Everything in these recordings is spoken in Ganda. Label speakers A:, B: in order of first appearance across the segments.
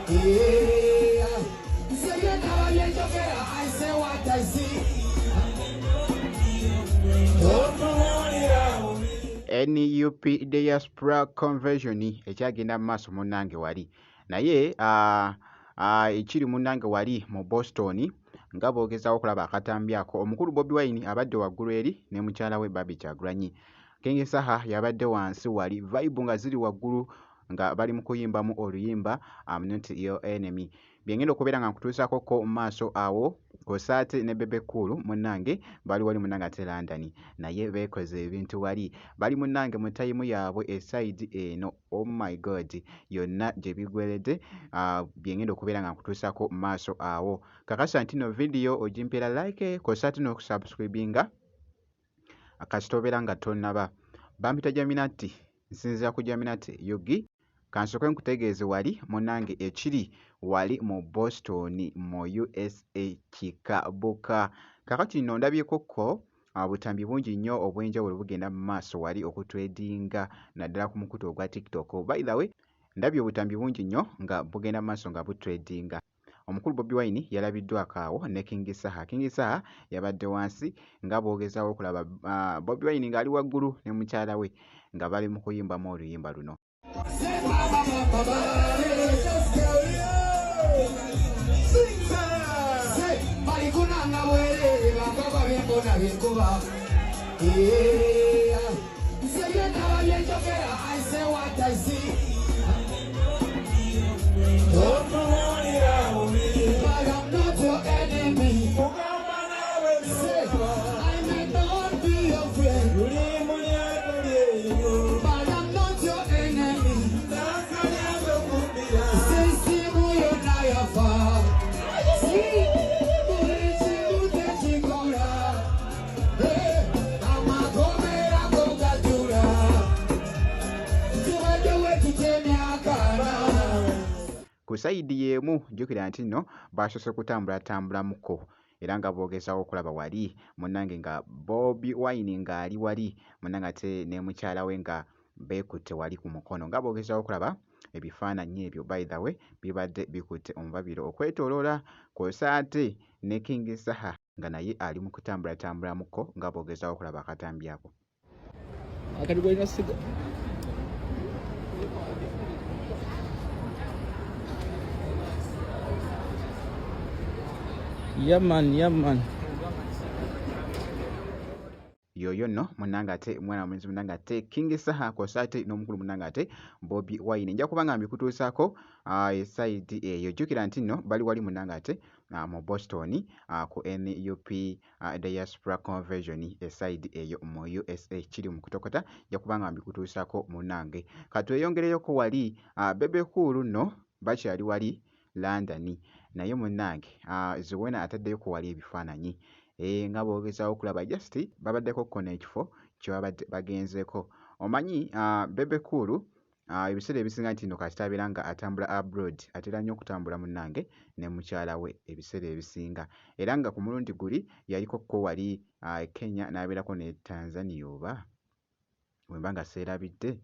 A: Yeah. Nze byendaba byenjogera, I say what I see.
B: NUP Diaspora Convention ekyagenda mu maaso munnange wali, naye ekiri munnange wali mu Boston nga boogezaako okulaba akatambi ako. Omukulu Bobi Wine abadde waggulu eri ne mukyala we Barbie Kyagulanyi. King Saha yabadde wansi wali, vibe nga ziri waggulu nga bali mu kuyimbamu oluyimba "I'm Not Your Enemy". Bye ngenda okubeera nga nkutuusaako ko mu maaso awo, kw'ossa ate ne Bebe Cool munnange bali wali munnange ate London, naye beekoze ebintu wali, bali munnange mu time yaabwe e side eno. Oh my God, yonna gye biggweredde. Bye ngenda okubeera nga nkutuusaako mu maaso awo. Kakasa nti nno vidiyo ogimpeera like, kw'ossa ate n'okusubscribinga kasita obeera nga tonnaba. Bampita Jaminati, nsinziira ku Jaminati UG. Kansooke nkutegeeze wali munnange ekiri wali mu Boston mu USA kikabuka. Kaakati nno ndabyeko ko butambi bungi nnyo obw'enjawulo bugenda mu maaso wali okutrendinga naddala ku mukutu ogwa TikTok. By the way, ndabye obutambi bungi nnyo nga bugenda mu maaso nga butrendinga. Omukulu Bobi Wine yalabiddwako awo ne King Saha. King Saha yabadde wansi nga boogezaako okulaba Bobi Wine ng'ali waggulu ne mukyala we nga bali mu kuyimbamu oluyimba luno.
A: Say mama, mama, mama, let's go, yeah. Sing, say, balikunanga bwerere bakaba byembona byenkuba. Yeah. Nze byendaba byenjogera, I say what I see. But I'm not your enemy. Say, I may not be your friend, but I'm not your enemy. Say, simu yonna yafa. Buli kimu tekikola. Hey, amakomera go gajula. Tubadde we emyaka.
B: Ku side y'emu jjukira nti nno baasoose kutambulatambulamuko era nga boogezaako okulaba wali munnange nga Bobi Wine ng'ali wali munnange ate ne mukyala we nga beekutte wali ku mukono nga boogezaako okulaba ebifaananyi ebyo. By the way, bibadde bikutte omubabiro okwetooloola, kw'ossa ate ne King Saha nga naye ali mu kutambulatambulamuko nga boogezaako okulaba akatambi ako.
C: Akati golina siga. Yeah man, yeah man.
B: Yoyo nno munnange ate mwana mulenzi munnange ate King Saha, kw'ossa ate n'omukulu munnange ate Bobi Wine. Nja kuba nga mbikutuusaako e side eyo. Jjukira nti nno bali wali munnange ate mu Boston ku NUP Diaspora Convention e side eyo mu USA kiri mu kutokota. Nja kuba nga mbikutuusaako munnange. Katweyongereyoko wali Bebe Cool nno bakyali wali London, naye munnange Zuena ataddeyo ko wali ebifaananyi nga boogezaako okulaba, just babaddeko ko n'ekifo kye babadde bagenzeeko. Omanyi Bebe Cool ebiseera ebisinga nti nno kasita abeera nga atambula abroad atera nnyo okutambula munnange ne mukyala we ebiseera ebisinga, era nga ku mulundi guli yaliko ko wali Kenya n'abeerako ne Tanzania oba bwe mba nga seerabidde.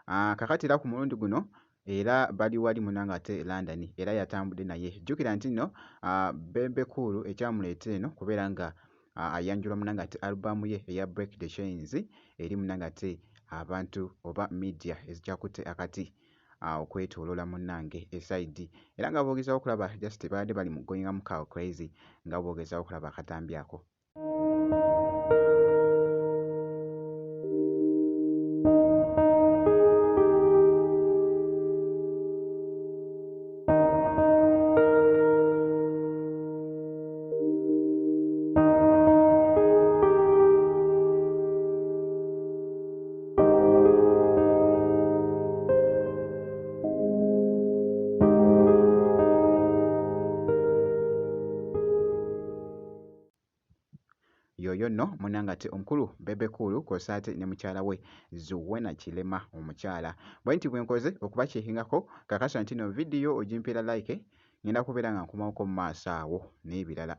B: Kaakati era ku mulundi guno era bali wali munnange ate London era yatambudde naye. Jjukira nti nno Bebe Cool ekyamuleeta eno kubeera nga ayanjula munnange ate album ye eya Break the Chains eri munnange ate abantu oba media ezikyakutte akati okwetooloola munnange e side, era nga boogezaako okulaba, just babadde bali mu going mu crazy nga boogezaako okulaba akatambi ako. Yoyo nno munnange ate omukulu Bebe Cool, kw'ossa ate ne mukyala we Zuena Kirema omukyala. Bwe nti bwe nkoze okubakyekingako. Kakasa nti nno vidiyo ogimpeera like, ngenda kubeera nga nkomawoko mu maaso awo n'ebirala.